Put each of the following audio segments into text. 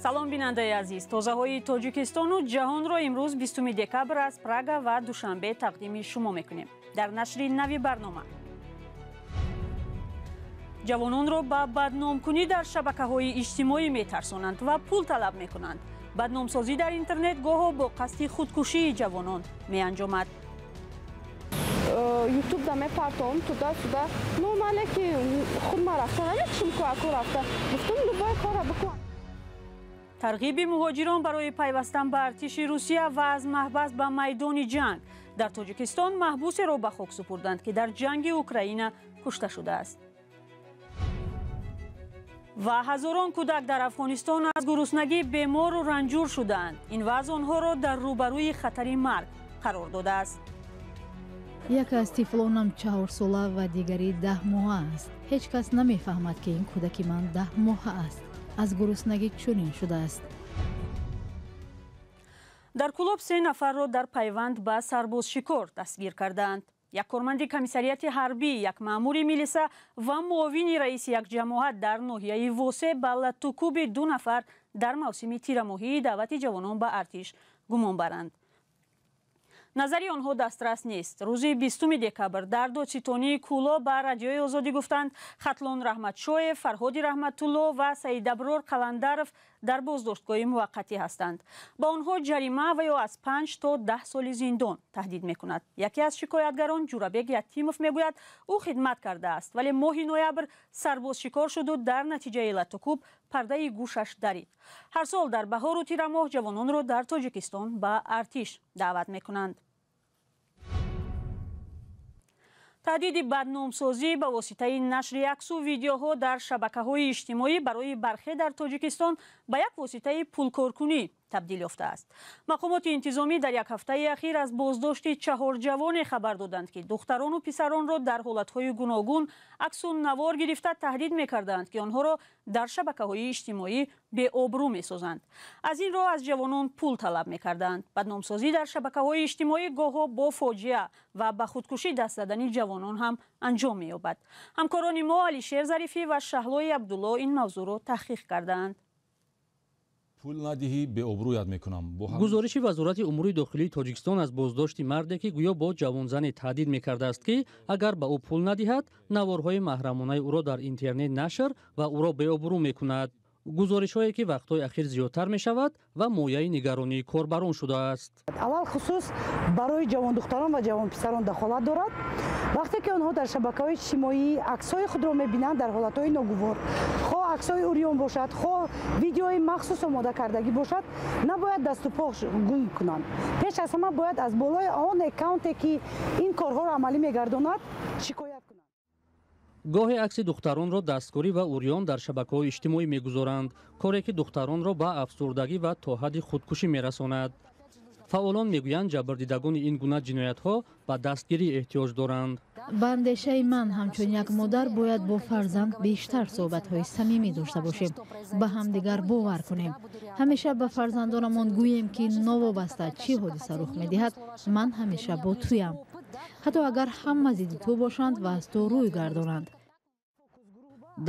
Салом, бинандаи азиз. Тозаҳои Тоҷикистону ҷаҳонро имрӯз, 20 декабр, аз Прага ва Душанбе тақдими шумо мекунем. Дар нашри нави барнома: ҷавононро ба бадномкунӣ дар шабакаҳои иҷтимоӣ метарсонанд ва пул талаб мекунанд. Бадномсозӣ дар интернет гоҳо бо қасди худкушии ҷавонон меанҷомад. Ютуб да мепартом, туда сюда. Ну, мале ки худ ма рафта намекушим ку, аку рафта гуфтум, любой кора бикун. Тарғиби муҳоҷирон барои пайвастан ба артиши Русия ва аз маҳбас ба майдони ҷанг. Дар Тоҷикистон маҳбусеро ба хок супурданд, ки дар ҷанги Украина кушта шудааст. Ва ҳазорон кӯдак дар Афғонистон аз гуруснагӣ бемору ранҷур шудаанд. Ин вазъ онҳоро дар рӯбарӯи хатари марг қарор додааст. Яке аз тифлонам 4сола ва дигари 10 моҳа аст. Ҳеҷ кас намефаҳмад, ки ин кӯдаки ман 10 моҳа аст, аз гуруснагӣ чунин шудааст. Дар Кӯлоб се нафарро дар пайванд ба сарбозшикор дастгир кардаанд: як корманди комиссариати ҳарбӣ, як маъмури милиса ва муовини раиси як ҷамоат дар ноҳияи Восе ба латтукӯби ду нафар дар мавсими тирамоҳии даъвати ҷавонон ба артиш гумон баранд. Назари онҳо дастрас нест. Рӯзи 20 декабр дар додситонии Кӯлоб ба Радиои Озодӣ гуфтанд, Хатлон Раҳматшоев, Фарҳоди Раҳматулло ва Саидаброр Қаландаров дар боздоштгоҳи муваққатӣ ҳастанд. Ба онҳо ҷарима ва ё аз 5 то 10 соли зиндон таҳдид мекунад. Яке аз шикоятгарон, Ҷурабек Ятимов, мегӯяд, ӯ хидмат кардааст, вале моҳи ноябр сарбозшикор шуду дар натиҷаи латтукӯб пардаи гӯшаш дарид. Ҳар сол дар баҳору тирамоҳ ҷавононро дар Тоҷикистон ба артиш даъват мекунанд. Таҳдиди бадномсозӣ ба воситаи нашри аксу видеоҳо дар шабакаҳои иҷтимоӣ барои бархе дар Тоҷикистон ба як воситаи пулкоркунӣ табдил ёфтааст. Мақомоти интизомӣ дар як ҳафтаи ахир аз боздошти чаҳор ҷавоне хабар доданд, ки духтарону писаронро дар ҳолатҳои гуногун аксу навор гирифта, таҳдид мекарданд, ки онҳоро дар шабакаҳои иҷтимоӣ беобрӯ месозанд. Аз ин роҳ аз ҷавонон пул талаб мекарданд. Бадномсозӣ дар шабакаҳои иҷтимоӣ гоҳо бо фоҷиа ва ба худкушӣ даст задани ҷавонон ҳам анҷом меёбад. Ҳамкорони мо Алишер Зарифӣ ва Шаҳлои Абдулло ин мавзӯъро таҳқиқ кардаанд. Пул надиҳӣ, беобрӯят мекунам. Гузориши Вазорати умури дохилии Тоҷикистон аз боздошти марде, ки гӯё бо ҷавонзане таҳдид мекардааст, ки агар ба ӯ пул надиҳад, наворҳои маҳрамонаи ӯро дар интернет нашр ва ӯро беобрӯ мекунад. Гузоришҳое, ки вақтҳои ахир зиёдтар мешавад ва мояи нигаронии корбарон шудааст. Алалхусус барои ҷавондухтарон ва ҷавонписарон дахолат дорад. Вақте ки онҳо дар шабакаҳои иҷтимоӣ аксҳои худро мебинанд дар ҳолатҳои ногувор, хоҳ аксҳои урён бошад, хоҳ видеои махсус омода кардагӣ бошад, набояд дасту по гум кунанд. Пеш аз ҳама бояд аз болои он аккаунте, ки ин корҳоро амалӣ мегардонад, шикоят кунанд. Гоҳе акси духтаронро дасткорӣ ва урён дар шабакаҳои иҷтимоӣ мегузоранд, коре ки духтаронро ба афсурдагӣ ва то ҳадди худкушӣ мерасонад. Фаъолон мегӯянд, ҷабрдидагони ин гуна ҷиноятҳо ба дастгирӣ эҳтиёҷ доранд. Ба андешаи ман, ҳамчун як модар бояд бо фарзанд бештар суҳбатҳои самимӣ дошта бошем, ба ҳамдигар бовар кунем. Ҳамеша ба фарзандонамон гӯем, ки новобаста чӣ ҳодиса рух медиҳад, ман ҳамеша бо туям, ҳатто агар ҳама зидди ту бошанд ва аз ту рӯй гардонанд.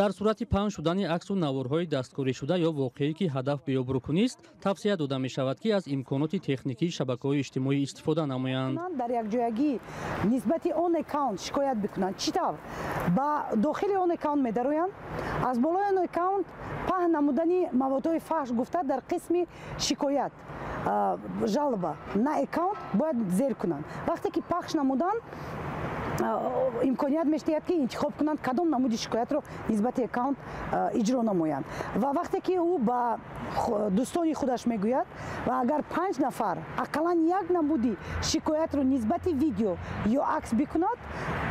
Дар сурати паҳн шудани аксу наворҳои дасткоришуда ё воқеӣ, ки ҳадаф беобрӯкунист, тавсия дода мешавад, ки аз имконоти техникии шабакаҳои иҷтимоӣ истифода намоянд. Дар якҷоягӣ нисбати он аккаунт шикоят бикунанд. Чӣ тавр? Ба дохили он аккаунт медароянд, аз болои он аккаунт паҳн намудани маводҳои фаҳш гуфта, дар қисми шикоят, жалоба на аккаунт бояд зер кунанд. Вақте ки пахш намуданд, имконият мешдиҳад, ки интихоб кунанд, кадом намуди шикоятро нисбати аккаунт иҷро намоянд. Ва вақте ки ӯ ба дӯстони худаш мегӯяд ва агар панҷ нафар ақаллан як намуди шикоятро нисбати видео ё акс бикунад,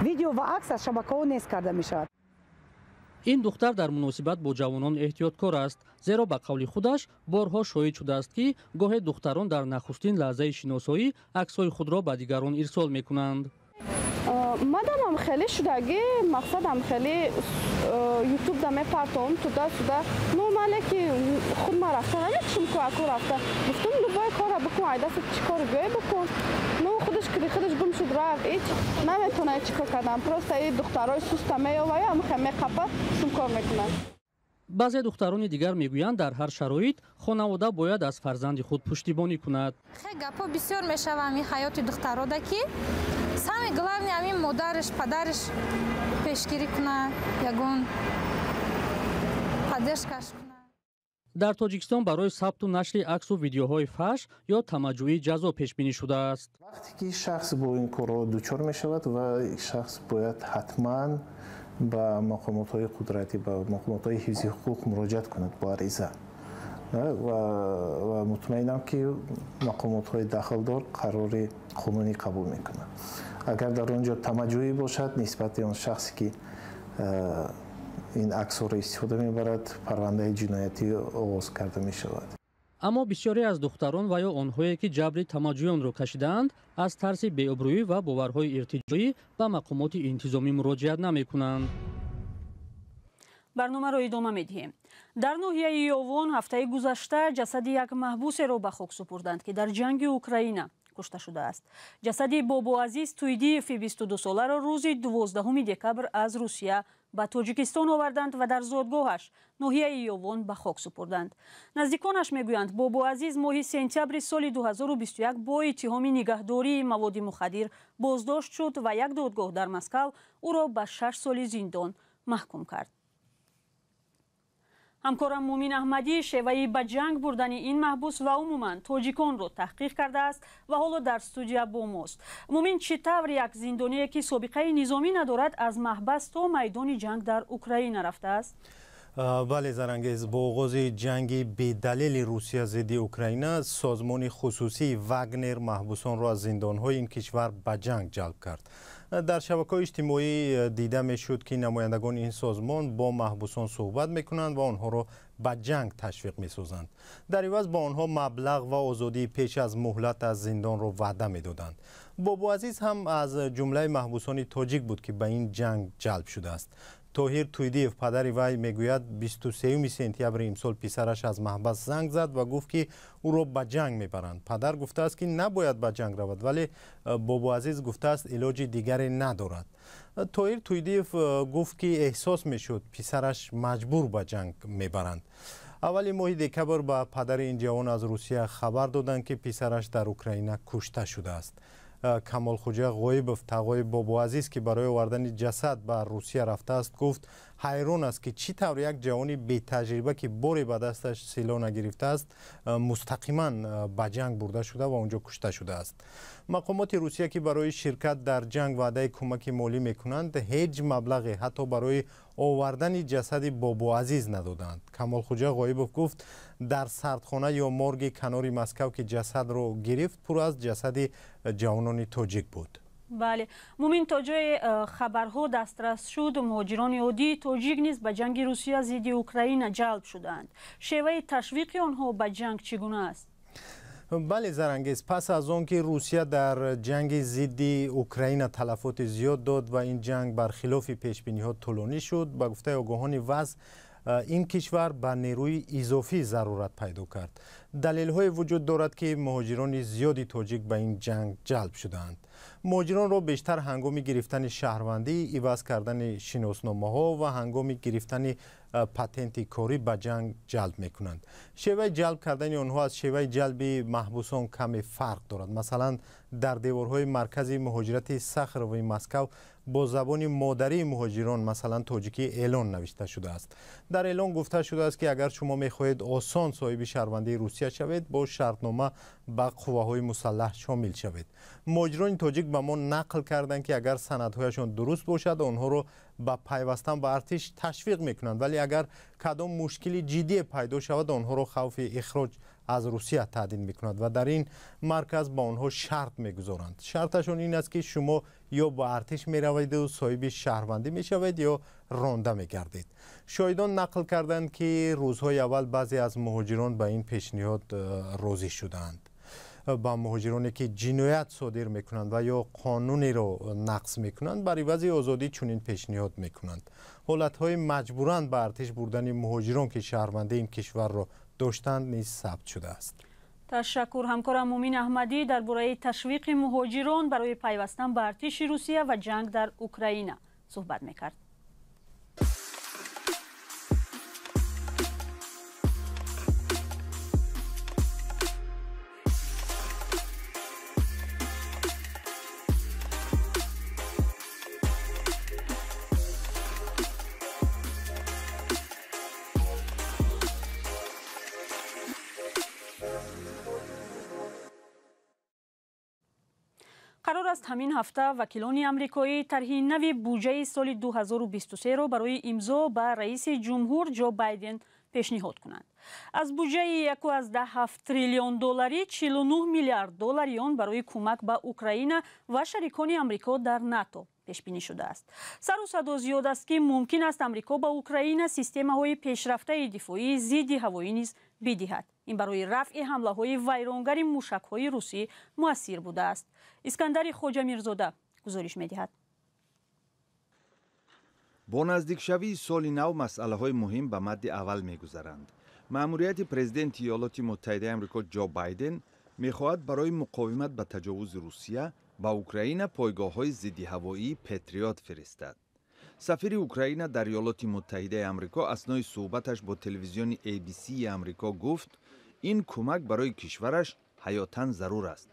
видео ва акс аз шабакаҳо нест карда мешавад. Ин духтар дар муносибат бо ҷавонон эҳтиёткор аст, зеро ба қавли худаш борҳо шоҳид шудааст, ки гоҳе духтарон дар нахустин лаҳзаи шиносоӣ аксҳои худро ба дигарон ирсол мекунанд. Мадамам хеле шудагӣ, мақсадам хеле ютуб да мепартом, туда сюда. Ну, мале ки худ ма рафта намекушим ку, аку рафта гуфтум, любой кора бикун, ай дастат чӣ кор биёй, бикун. Ну, худаш киди, худаш гум шуд, рафт, ҳеч наметонад чӣ кор кардан. Просто и духтарои суста меёвая, амхе меқапа, сум кор мекунад. Баъзе духтарони дигар мегӯянд, дар ҳар шароит хонавода бояд аз фарзанди худ пуштибонӣ кунад. Хе гапҳо бисёр мешава ҳамин ҳаёти духтарода, ки самое главное ҳамин модараш, падараш пешгирӣ кунад, ягон поддержка ш кунад. Дар Тоҷикистон барои сабту нашри аксу видеоҳои фаҳш ё тамаҷӯӣ ҷазо пешбинӣ шудааст. Вақте ки шахс бо ин корҳо дучор мешавад ва шахс бояд ҳатман ба мақомотҳои қудратӣ, ба мақомотҳои ҳифзи ҳуқуқ муроҷиат кунад бо ариза ва мутмаинам, ки мақомотҳои дахлдор қарори қонунӣ қабул мекунанд. Агар дар он ҷо тамаҷӯӣ бошад, нисбати он шахсе, ки ин аксҳоро истифода мебарад, парвандаи ҷиноятӣ оғоз карда мешавад. Аммо бисёре аз духтарон ва ё онҳое, ки ҷабри тамаҷӯёнро кашидаанд, аз тарси беобрӯӣ ва боварҳои иртиҷоӣ ба мақомоти интизомӣ муроҷиат намекунанд. Барномаро идома медиҳем. Дар ноҳияи Ёвон ҳафтаи гузашта ҷасади як маҳбусеро ба хок супурданд, ки дар ҷанги Украина кушта шудааст. Ҷасади Бобоазиз Туйдиеви 22-соларо рӯзи 12 декабр аз Русия ба Тоҷикистон оварданд ва дар зодгоҳаш, ноҳияи Ёвон, ба хок супурданд. Наздиконаш мегӯянд, Бобоазиз моҳи сентябри соли 2021 бо иттиҳоми нигаҳдории маводи мухаддир боздошт шуд ва як додгоҳ дар Москав ӯро ба 6 соли зиндон маҳкум кард. Ҳамкорам Мумин Аҳмадӣ шеваи ба ҷанг бурдани ин маҳбус ва умуман тоҷиконро таҳқиқ кардааст ва ҳоло дар студия бо мост. Мумин, чӣ тавр як зиндоние, ки собиқаи низомӣ надорад, аз маҳбас то майдони ҷанг дар Украина рафтааст? Бале, Зарангез, бо оғози ҷанги бедалели Русия зидди Украина созмони хусусии Вагнер маҳбусонро аз зиндонҳои ин кишвар ба ҷанг ҷалб кард. Дар шабакаҳои иҷтимоӣ дида мешуд, ки намояндагони ин созмон бо маҳбусон суҳбат мекунанд ва онҳоро ба ҷанг ташвиқ месозанд. Дар иваз ба онҳо маблағ ва озодии пеш аз муҳлат аз зиндонро ваъда медоданд. Бобоазиз ҳам аз ҷумлаи маҳбусони тоҷик буд, ки ба ин ҷанг ҷалб шудааст. Тоҳир Туйдиев, падари вай, мегӯяд, 23 сентябри имсол писараш аз маҳбас занг зад ва гуфт, ки ӯро ба ҷанг мебаранд. Падар гуфтааст, ки набояд ба ҷанг равад, вале Бобоазиз гуфтааст, илоҷи дигаре надорад. Тоҳир Туйдиев гуфт, ки эҳсос мешуд, писараш маҷбур ба ҷанг мебаранд. Аввали моҳи декабр ба падари ин ҷавон аз Русия хабар доданд, ки писараш дар Украина кушта шудааст. Камолхуҷа Ғоибов, тағои Бобоазиз, ки барои овардани ҷасад ба Русия рафтааст, гуфт, ҳайрон аст, ки чӣ тавр як ҷавони бетаҷриба, ки боре ба дасташ силоҳ нагирифтааст, мустақиман ба ҷанг бурда шуда ва он ҷо кушта шудааст. Мақомоти Русия, ки барои ширкат дар ҷанг ваъдаи кӯмаки молӣ мекунанд, ҳеҷ маблағе ҳатто барои овардани ҷасади Бобоазиз надоданд. Камолхуҷа Ғоибов гуфт, дар сардхона ё морги канори Москав, ки ҷасадро гирифт, пур аз ҷасади ҷавонони тоҷик буд. Бале, Мумин, то ҷое хабарҳо дастрас шуд, муҳоҷирони оддии тоҷик низ ба ҷанги Русия зидди Украина ҷалб шудаанд. Шеваи ташвиқи онҳо ба ҷанг чӣ гуна аст? Бале, Зарангез, пас аз он ки Русия дар ҷанги зидди Украина талафоти зиёд дод ва ин ҷанг бар хилофи пешбиниҳо тӯлонӣ шуд, ба гуфтаи огоҳони вазъ, ин кишвар ба нерӯи изофӣ зарурат пайдо кард. Далелҳое вуҷуд дорад, ки муҳоҷирони зиёди тоҷик ба ин ҷанг ҷалб шудаанд. Муҳоҷиронро бештар ҳангоми гирифтани шаҳрвандӣ, иваз кардани шиносномаҳо ва ҳангоми гирифтани патенти корӣ ба ҷанг ҷалб мекунанд. Шеваи ҷалб кардани онҳо аз шеваи ҷалби маҳбусон каме фарқ дорад. Масалан, дар деворҳои маркази муҳоҷирати Сахарови Москав бо забони модарии муҳоҷирон, масалан тоҷикӣ, эълон навишта шудааст. Дар эълон гуфта шудааст, ки агар шумо мехоҳед осон соҳиби шаҳрвандии Русия шавед, бо шартнома ба қувваҳои мусаллаҳ шомил шавед. Муҳоҷирони тоҷик ба мо нақл карданд, ки агар санадҳояшон дуруст бошад, онҳоро ба пайвастан ба артиш ташвиқ мекунанд, вале агар кадом мушкили ҷиддие пайдо шавад, онҳоро хавфи ихроҷ аз Русия таҳдид мекунад ва дар ин марказ ба онҳо шарт мегузоранд. Шарташон ин аст, ки шумо ё ба артиш мераведу соҳиби шаҳрвандӣ мешавед, ё ронда мегардед. Шоҳидон нақл карданд, ки рӯзҳои аввал баъзе аз муҳоҷирон ба ин пешниҳод розӣ шуданд. Ба муҳоҷироне, ки ҷиноят содир мекунанд ва ё қонунеро нақз мекунанд, бар ивази озодӣ чунин пешниҳод мекунанд. Ҳолатҳои маҷбуран ба артиш бурдани муҳоҷирон, ки шаҳрвандии ин кишварро доштанд, низ сабт шудааст. Ташаккур. Ҳамкорам Мумин Аҳмадӣ дар бораи ташвиқи муҳоҷирон барои пайвастан ба артиши Русия ва ҷанг дар Украина суҳбат мекард. Қарор аст ҳамин ҳафта вакилони амрикоӣ тарҳи нави буҷаи соли 2023-ро барои имзо ба раиси ҷумҳур Ҷо Байден пешниҳод кунанд. Аз буҷаи 1,7 триллион долларӣ 49 миллиард доллари он барои кӯмак ба Украина ва шарикони Амрико дар НАТО пешбинӣ шудааст. Сару садо зиёд аст, ки мумкин аст Амрико ба Украина системаҳои пешрафтаи дифоии зидди ҳавоӣ низ бидиҳад. Ин барои рафъи ҳамлаҳои вайронгари мушакҳои русӣ муассир будааст. Искандари Хоҷамирзода гузориш медиҳад. Бо наздикшавии соли нав масъалаҳои муҳим ба мадди аввал мегузаранд. Маъмурияти президенти Иёлоти Муттаҳидаи Амрико Ҷо Байден мехоҳад барои муқовимат ба таҷовузи Русия ба Украина пойгоҳҳои зиддиҳавоии Патриот фиристад. Сафири Украина дар Иёлоти Муттаҳидаи Амрико аснои суҳбаташ бо телевизиони ABC Амрико гуфт, ин кӯмак барои кишвараш ҳаётан зарур аст.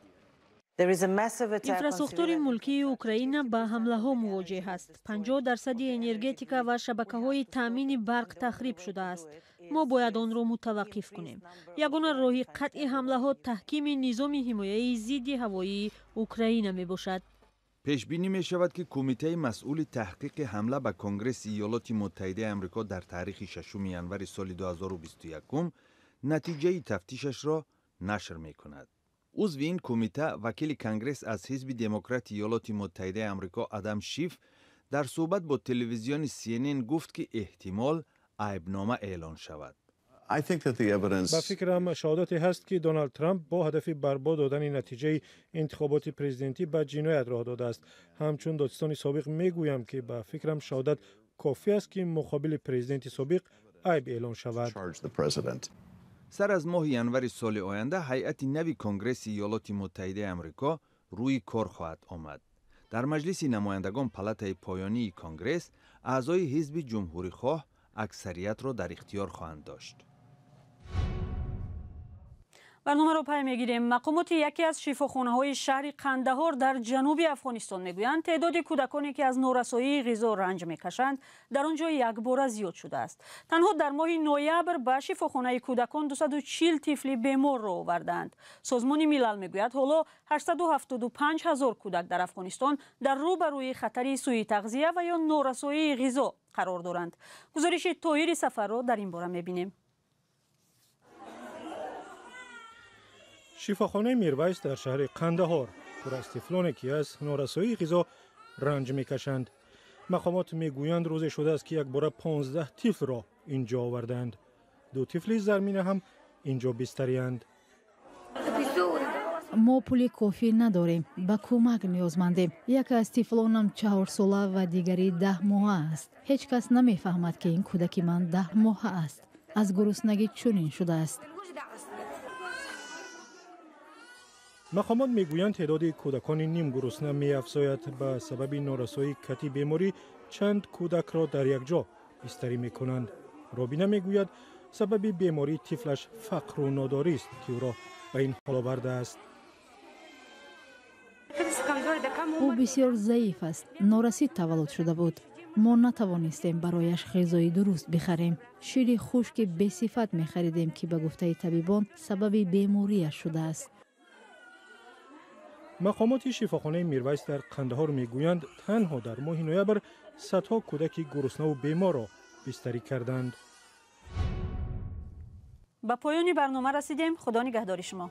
Инфрасохтори мулкии Украина ба ҳамлаҳо мувоҷеҳ аст. 50 дарсади энергетика ва шабакаҳои таъмини барқ тахриб шудааст. Мо бояд онро мутаваққиф кунем. Ягона роҳи қатъи ҳамлаҳо таҳкими низоми ҳимояи зидди ҳавоии Украина мебошад. Пешбинӣ мешавад, ки кумитаи масъули таҳқиқи ҳамла ба Конгресси Иёлоти Муттаҳидаи Амрико дар таърихи 6 январи соли 2021 натиҷаи тафтишашро нашр мекунад. Узви ин кумита, вакили Конгресс аз ҳизби Демократи Иёлоти Муттаҳидаи Амрико Адам Шиф дар суҳбат бо телевизиони CNN гуфт, ки эҳтимол айбнома эълон шавад. Ба фикрам, шаҳодате ҳаст, ки Доналд Трамп бо ҳадафи барбод додани натиҷаи интихоботи президентӣ ба ҷиноят роҳ додааст. Ҳамчун додситони собиқ мегӯям, ки ба фикрам, шаҳодат кофӣ аст, ки муқобили президенти собиқ айб эълон шавад. Сар аз моҳи январи соли оянда ҳайати нави Конгресси Иёлоти Муттаҳидаи Амрико рӯи кор хоҳад омад. Дар Маҷлиси намояндагон, палатаи поёнии Конгресс, аъзои ҳизби ҷумҳурихоҳ аксариятро дар ихтиёр хоҳанд дошт. Барномаро пай мегирем. Мақомоти яке аз шифохонаҳои шаҳри Қандаҳор дар ҷануби Афғонистон мегӯянд, теъдоди кӯдаконе, ки аз норасоии ғизо ранҷ мекашанд, дар он ҷо якбора зиёд шудааст. Танҳо дар моҳи ноябр ба шифохонаи кӯдакон 240 тифли беморро овардаанд. Созмони Милал мегӯяд, ҳоло 875 ҳазор кӯдак дар Афғонистон дар рӯ ба рӯи хатари сӯитағзия ва ё норасоии ғизо қарор доранд. Гузориши Тоҳири Сафарро дар ин бора мебинем. Шифохонаи Мирвайс дар шаҳри Қандаҳор пур аз тифлоне, ки аз норасоии ғизо ранҷ мекашанд. Мақомот мегӯянд, рӯзе шудааст, ки якбора 15 тифлро ин ҷо овардаанд. Ду тифли Зармина ҳам ин ҷо бистариянд. Мо пули кофӣ надорем, ба кӯмак ниёзмандем. Яке аз тифлонам 4сола ва дигари 10 моҳа аст. Ҳеҷ кас намефаҳмад, ки ин кӯдаки ман 10 моҳа аст, аз гуруснагӣ чунин шудааст. Мақомот мегӯянд, теъдоди кӯдакони нимгурусна меафзояд. Ба сабаби норасоии кати беморӣ чанд кӯдакро дар якҷо бистарӣ мекунанд. Робина мегӯяд, сабаби бемории тифлаш фақру нодорист, ки ӯро ба ин ҳол овардааст. Ӯ бисёр заиф аст, норасид таваллуд шуда буд. Мо натавонистем барояш ғизои дуруст бихарем. Шири хушки бесифат мехаридем, ки ба гуфтаи табибон сабаби бемориаш шудааст. Мақомоти шифохонаи Мирвайс дар Қандаҳор мегӯянд, танҳо дар моҳи ноябр садҳо кӯдаки гуруснаву беморро бистарӣ карданд. Ба поёни барнома расидем. Худо нигаҳдори шумо.